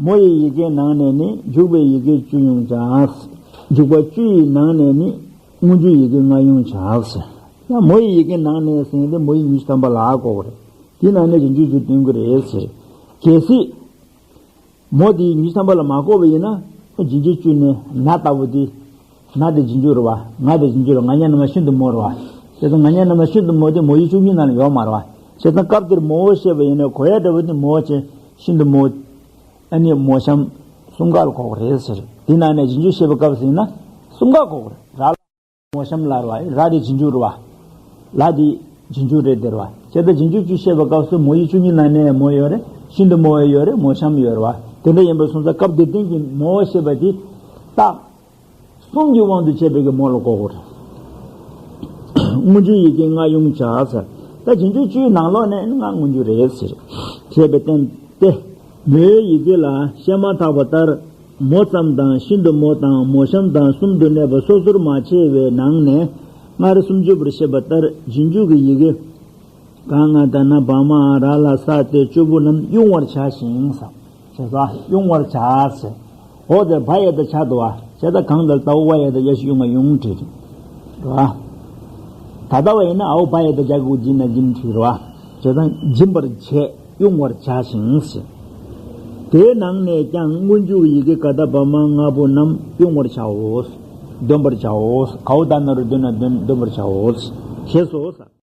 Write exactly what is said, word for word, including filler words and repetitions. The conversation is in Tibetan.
མོ་ཡི་ཡི་གེའི་ནང་ནས་ནི་འཇུག་པའི་ཡི་གེ་བཅུ་ཡོང་བྱ། འཇུག་པ་བཅུ་ཡི་ནང་ནས་ནི་སྔོན་འཇུག་ཡི་གེ་ལྔ་ཡོང་བྱ། ཡང་མོ་ཡི་ཡི་གེའི་ནང་ནས་ཟེར་ཏེ་མོ་ཡི་ཉི་ཤུ་ཐམ་པ་ལ་གོ་གི་རེད། དེའི་ནང་ནས་རྗེས་འཇུག་བཅུ་སྟོན་གི་རེད་ཟེར། གལ་སྲིད། མོ་དེའི་ཉི་ཤུ་ཐམ་པ་ལ་མ་གོ་བ་ཡིན་ན། རྗེས་འཇུག་བཅུ་ནི་ན་ལྟ་བུ་དེ། ན་དེ་རྗེས་འཇུག་རེད་བ། ང་དེ་རྗེས་འཇུག་རེད། ང་ཉ་ན་མ་ཤིན་ཏུ་མོ་རེད་བ། བྱས་ཙང་ང་ཉ་ན་མ་ཤིན་ཏུ་མོ་དེ་མོ་ཡི་བཅུ་གཉིས་ནང་ལ་ཡོད་མ་རེད་བ། བྱས་ཙང་སྐབས་དེར་མོ་བཤད་པ་ཡིན་ན་གོ་ཡ་འདྲ་བོ་དེ་མོ་བྱས་ཤིན་ཏུ་མོ། ཨ་ནི་མོ་གཤམ་གསུམ་ཀ་ལ་གོ་གི་རེད་ཟེར། དེ་ནང་ནས་རྗེས་འཇུག་བཤད་པའི་སྐབས་སུ་ཡིན་ན་གསུམ་ཀ་གོ་གི་རེད། ར་ལ་མོ་གཤམ་ལ་རེད་བ། ར་དེ་རྗེས་འཇུག་རེད་བ། ལ་དེ་རྗེས་འཇུག་རེད་དེ་རེད་བ། བྱས་ཙང་རྗེས་འཇུག་བཅུ་བཤད་པའི་སྐབས་སུ་མོ་ཡི་བཅུ་གཉིས་ནང་ནས་མོ་ཡོད་རེད། ཤིན་ཏུ་མོ་ཡོད་རེད། མོ་གཤམ་ཡོད་རེད་བ། དེ་འདྲ་ཡིན་པ་སོང་ཙང་སྐབས་དེ་སྟེང་གི་མོ་བཤད་པ་དེ་རྟགས་གསུམ་གྱི་དབང་དུ་བྱས་པའི་གི་མོ་ལ་གོ་གི་རེད། སྔོན་འཇུག་ཡི་གེ་ལྔ་ཡོང་བྱ་ཟེར། ད་རྗེས་འཇུག་བཅུའི་ནང་ལོགས་ནས་ལྔ་སྔོན་འཇུག་རེད་ཟེར། བྱས་པའི་རྟེན་ཏེ། མོའི་ཡི་གེ་ལ་བཤད་མ་ཐག་པ་ལྟར། མོ་ཙམ་དང་ཤིན་ཏུ་མོ་དང་མོ་གཤམ་དང་གསུམ་དུ་གནས་པ་སོ་སོར་མ་ཕྱེ་བའི་ནང་ནས། སྔར་སུམ་ཅུ་པར་བཤད་པ་ལྟར་རྗེས་འཇུག་གི་ཡི་གེ། ག་ང་ད་ན་བ་མ་ར་ལ་ས་ཏེ་བཅུ་པོ་རྣམས་དབྱུང་བར་བྱ་ཞིང་ཟེར། བྱས་ཙང་དབྱུང་བར་བྱ་ཟེར། འོ་དེ་བ་ཡ་ད་བྱ་འདུག་བ། བྱས་ཙང་གང་ལྟར་ད་འོ་བ་ཡ་ད་ཡ་ཞིག་དབྱུང་བ་ཡོང་བྲིས་རེད་བ། ད་ལྟ་བ་ཡིན་ན་འོ་བ་ཡ་ད་བྱ་དགུ་སྦྱིན་ན་སྦྱིན་བྲིས་རེད་བ། བྱས་ཙང་སྦྱིན་པར་བྱེད། དབྱུང་བར་བྱ་ཞིང་ཟེར། དེའི་ནང་ནས་ཀྱང་སྔོན་འཇུག་ཡི་གེ་ག་ད་བ་མ་ལྔ་པོ་རྣམས་དབྱུང་བར་བྱའོ། འདོན་པར་བྱའོ། གའོ་ད་ན་རུ་འདོན་ན་འདོན་འདོན་པར་བྱའོ། ཞེས་སོ།